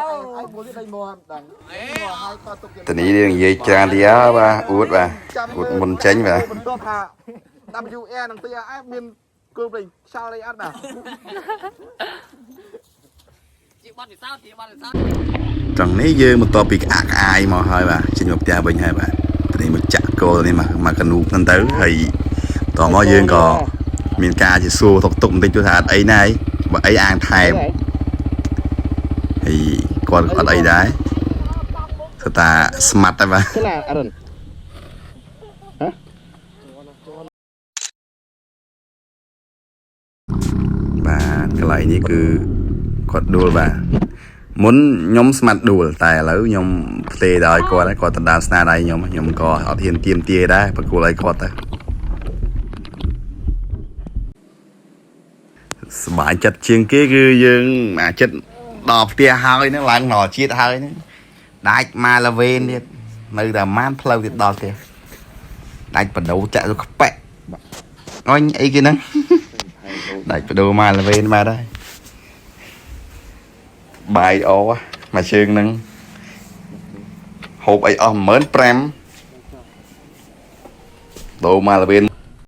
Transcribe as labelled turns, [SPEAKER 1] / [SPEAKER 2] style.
[SPEAKER 1] ទៅ
[SPEAKER 2] ឯងមួយទៀតដេញមកដឹងហើយក៏ទុក
[SPEAKER 3] តានេះនិយាយច្រើនទៀតហើយបាទអួតបាទអួតមុនចេញបាទ
[SPEAKER 2] បន្ទាប់ថា WR និង TRF មានគោលប្រេងខ្យល់អីអត់បាទ
[SPEAKER 4] ជាបត់ពិសោធន៍ជាបត់ពិសោធន៍
[SPEAKER 3] ត្រង់នេះយើងបន្ទាប់ពីក្អាកក្អាយមកហើយបាទចេញមកផ្ទះវិញហើយបាទតានេះមកចាក់គោនេះមកមកកនូហ្នឹងទៅហើយតមកយើងក៏មានការជាសួរទុកទុកបន្តិចទោះថាអត់អីណាយបើអីអាងថែមហើយគាត់ក៏អត់អីដែរគឺតាស្មាត់ដែរបាទ
[SPEAKER 2] ខ្លាអរុន
[SPEAKER 3] បាទកន្លែងនេះគឺគាត់ដួលបាទមុនខ្ញុំស្មាត់ដួលតែឥឡូវខ្ញុំផ្ទេដល់ឲ្យគាត់ហើយគាត់ដណ្ដើមស្នាដៃខ្ញុំខ្ញុំក៏អត់ហ៊ានទៀមទាដែរប្រគល់ឲ្យគាត់ទៅសប្បាយចិត្តជាងគេគឺយើងអាចិត្តដល់ផ្ទះហើយហ្នឹងឡើងដល់ជាតិហើយហ្នឹងដាច់មកល្វេនទៀតនៅតែម៉ានផ្លូវទៀតដល់ផ្ទះដាច់បដោចាក់ទៅក្ប៉ែកអញអីគេហ្នឹង ដាច់បដូរមកល្វេនមកដែរបាយអូមួយជើងហ្នឹងហូបអីអស់15000ដូរមកល្វេន